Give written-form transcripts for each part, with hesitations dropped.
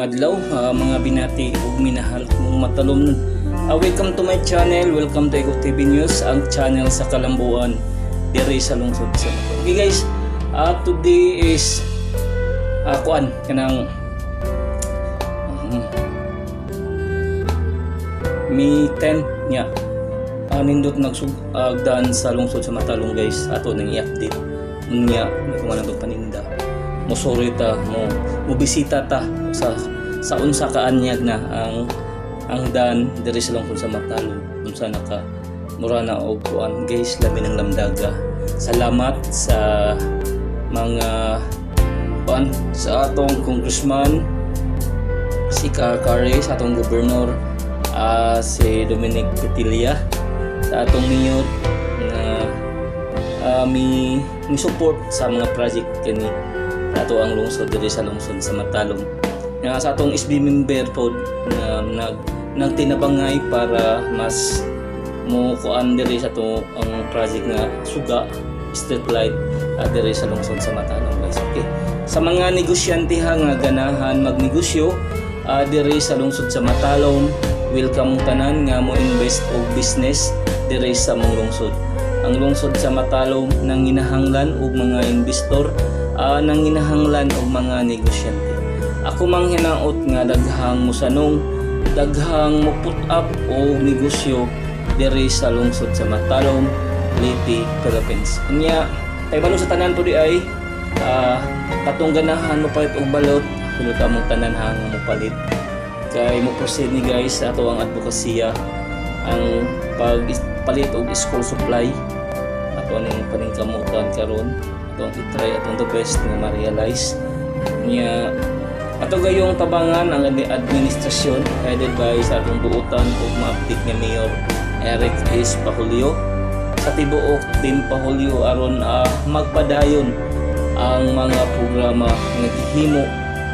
Adlaw, mga binati ug minahal kong matalom. Welcome to my channel, welcome to Eco TV News, ang channel sa Kalambuan diri sa lungsod sa Matalom. Okay guys, today is kuan kanang May 10 nya. Nindot nagsugdan sa lungsod sa Matalom, guys, ato nang i-update unya ni ko man atong paninda. Mosuri ta mo, mo bisita ta sa unsa ka anyag na ang dan diri sa lungsod sa Matalom, unsa na ka mura na og kuan guys, labi ng lamdaga. Salamat sa mga kuan, sa atong congressman si Carre, sa atong gobernador si Dominic Petilla, sa atong mayor nga mi support sa mga project kani ato ang lungsod diri sa lungsod sa Matalom, nga sa atong SB member pod nga nagtinabangay para mas mo kuan diri sa ato ang project nga suga street light diri sa lungsod sa Matalom, guys. Okay, sa mga negosyante ha nga ganahan magnegosyo diri sa lungsod sa Matalom, welcome tanan nga mo invest og business diri sa mong lungsod. Ang lungsod sa Matalom nanginahanglan og mga investor, nanginahanglan og mga negosyante. Ako mang hinaot nga daghang musanong, daghang mo put up og negosyo diri sa lungsod sa Matalom, Leyte, Philippines. Unya, kay balo sa tanan po di ay katong ganahan mo palit og balot, welcome mong tanan ha nga mo palit. Kay mo proceed ni guys sa ato ang advokasya ang pagpalit og school supply, ato ning paningkamutan karon, atong i-try atong the best nga ma-realize niya. Ato gayong tabangan ang administrasyon headed by sa atong buutan ug maaptik nga Mayor Eric S. Pahulyo, sa tibuok Team Pahulyo, aron magpadayon ang mga programa nga gihimo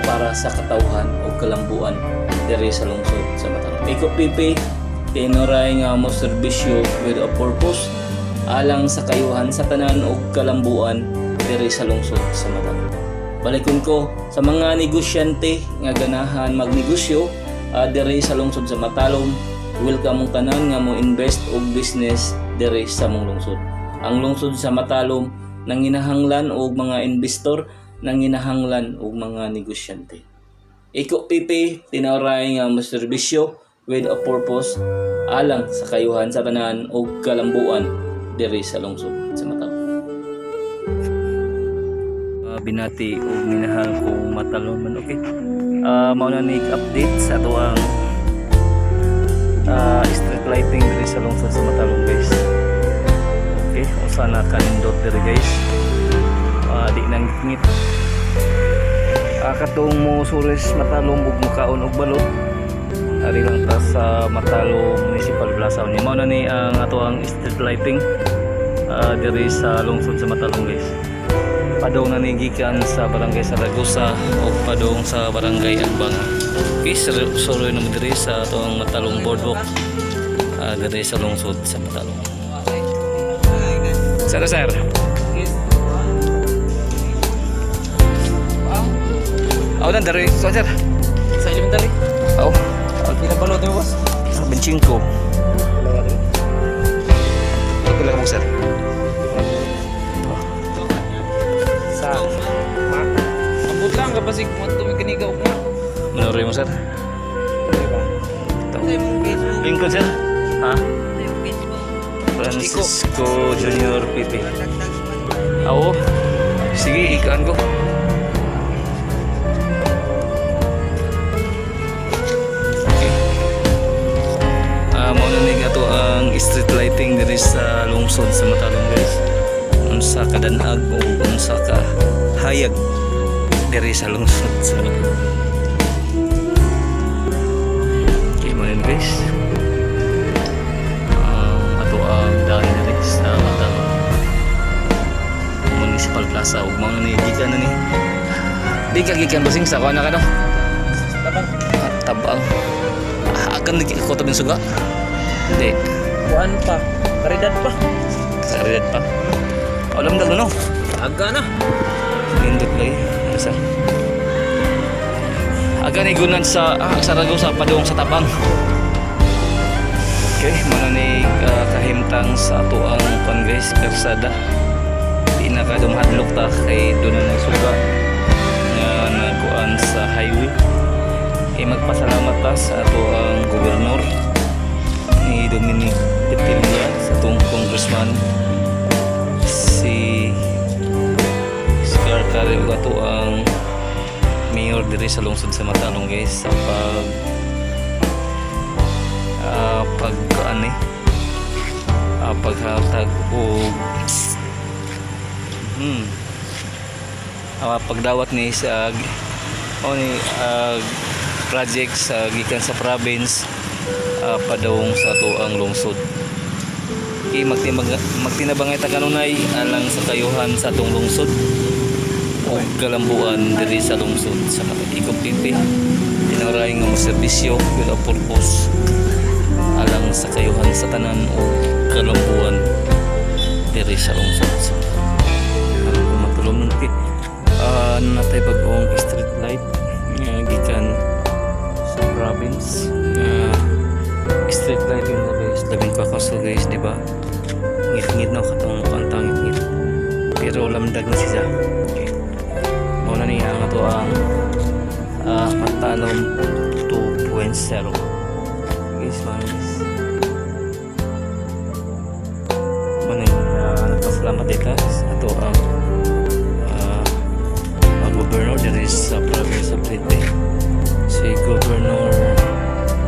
para sa katawhan o kalambuan diri sa lungsod sa Matalom. Iko PP tinuray nga mo serbisyo with a purpose alang sa kayuhan sa tanan ug kalambuan diri sa lungsod sa Matalom. Balikon ko sa mga negosyante nga ganahan magnegosyo diri sa lungsod sa Matalom, welcome mong tanan nga mo invest og business diri sa mong lungsod. Ang lungsod sa Matalom nanginahanglan og mga investor, nanginahanglan og mga negosyante. Iko PP tinawray nga mo serbisyo with a purpose alang sa kayuhan sa tanan ug kalambuan diri sa lungsod sa Matalom. Binati ug minahal kong Matalom man, okay. Mao na ni update sa ato ang street lighting diri sa lungsod sa Matalom, guys. Okay, usa na kanindot diri, guys. Di nang ngit. Katong mo suris Matalom ug mukaon og balot. Ari lang ta sa Matalom Municipal Plaza. Unya mao na ni ang ato ang street lighting diri sa lungsod sa Matalom, guys. Padong na ni gikan sa Barangay Saragosa o padong sa Barangay Agbanga. Okay, suroy na mo diri sa ato ang Matalom Boardwalk diri sa lungsod sa Matalom. Sir, sir. Aw na diri, so sir. Sa elementary. Aw, Pinabalot mo, boss? 25. Pila ka mo, sir? Sa Ambot lang kapasig mo tumikinigaw ko. Manuri mo, sir. Diba? Ito. Lingkod, sir. Ha? Francisco Junior PP. Oo. Sige, ikaan ko. Okay. Mao na ni ato ang street lighting diri sa lungsod sa Matalom, guys. Unsa ka danag o unsa ka hayag diri sa lungsod sa Matalom. Okay, mao na guys. Ang ato ang daan diri sa Matalom Municipal Plaza ug mao na ni gikan na ni. Di ka gikan basing sa kuan na ka no? Tabang. Ah, tabang. Ah, akan lagi ako tabing suga. Hindi. Kuan pa. Karidad pa. Karidad pa. Alam dag no. Aga na. Nindot lagi. Ano, sir? Aga ni gunan sa Saragosa padung sa Tabang. Okay, mao ni kahimtang sa ato ang kuan, guys, karsada. Di na kadumhadlok ta kay doon na nagsuga nga nagkuan sa highway. Eh, magpasalamat ta sa ato ang gobernador ni Dominic Petilla, sa atong congressman si Scar Kare ug ato ang mayor diri sa lungsod sa Matalom, guys, sa pag ano eh, paghatag og pagdawat ni sa o ni project sa gikan sa province padung sa ato ang lungsod. Okay, magtinabangay ta kanunay alang sa kayuhan sa atong lungsod o kalambuan diri sa lungsod sa Ikop TV. Tinuray nga mo serbisyo with a purpose alang sa kayuhan sa tanan o kalambuan diri sa lungsod sa matulom nun ti natay bagong street light nga gikan sa province nga street light yun na, guys. Labing pa kaso, guys, di ba? Ngit-ngit no, katong kantang ngit-ngit, pero lamdag na siya. Okay, mao na niya ang ato ang Matalom 2.0, guys, mga guys. Mao na nagpasalamat dita sa ato ang governor diri sa province of Leyte, si Governor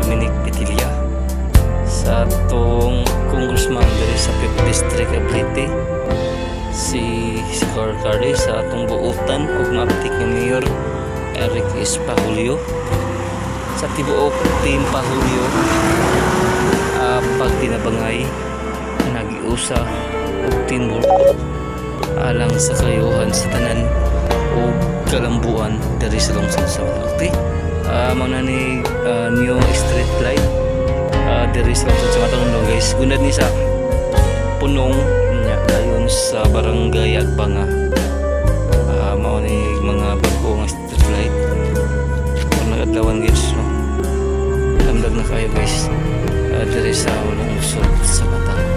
Dominic Petilla, sa atong congressman diri sa 5th District of Leyte, si Scar Carly, sa atong buutan ug maaptik nga mayor Eric Espajulio, sa tibuok team Pahulio, pagtinabangay nagiusa ug teamwork alang sa kayuhan sa tanan ug kalambuan diri sa lungsod sa Matalom. Mao na ni new street light diri sa lungsod sa Matalom, guys. Gunad ni sa punong nya dayon sa barangay Agbanga. Mao ni mga bag-o nga street light. Kung nagadlawan, guys, no. Lamdag na kayo, guys. Diri sa lungsod sa Matalom.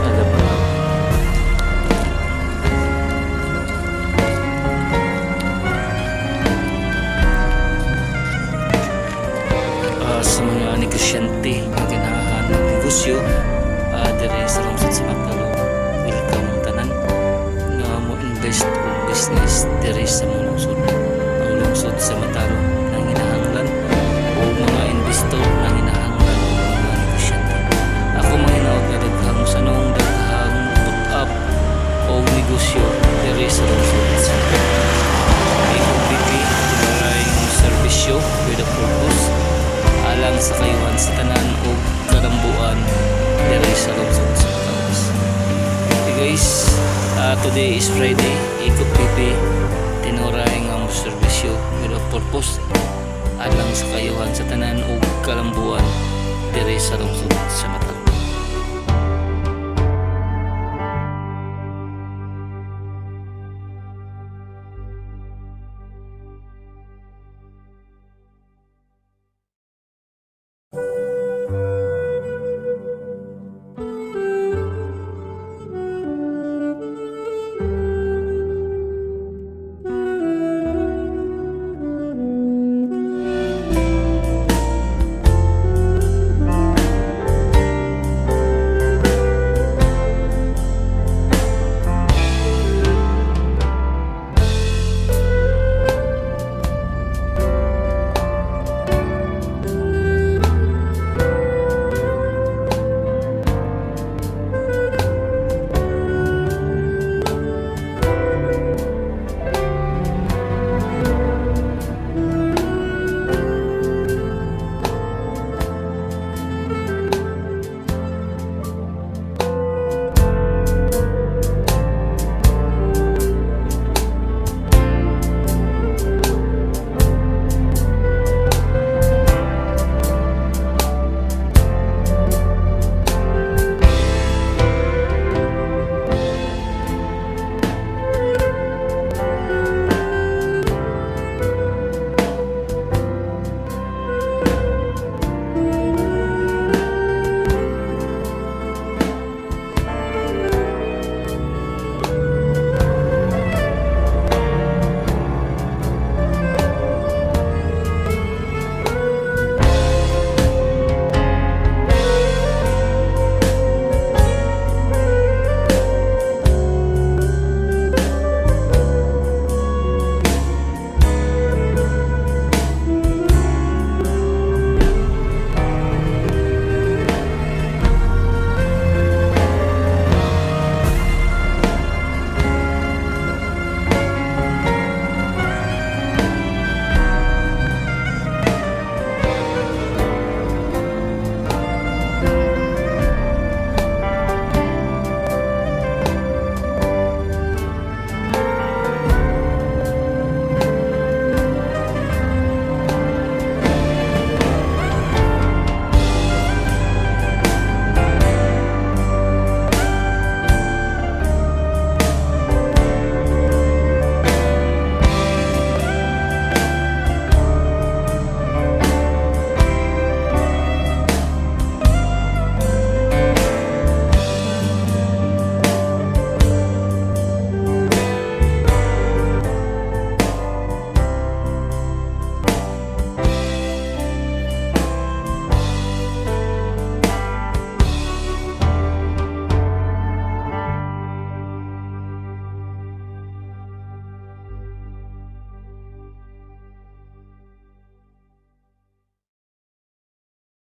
Alabang. Sa mga negosyante nga ganahan ng negosyo diri sa lungsod sa Matalom, welcome ang tanan nga mo invest og business diri sa mga lungsod. Ang lungsod sa Matalom nanginahanglan o mga investor, nanginahanglan og mga negosyante. Ako mahinaot nga daghang sanong daghang put up og negosyo diri sa lungsod sa Matalom. AOPP, tinuray serbisyo with a purpose alang sa kayuhan sa tanan ug kalambuan diri sa lungsod sa Matalom. Okay guys, today is Friday. Ikot TV, tinuray nga mo serbisyo with a purpose alang sa kayuhan sa tanan ug kalambuan diri sa lungsod sa Matalom.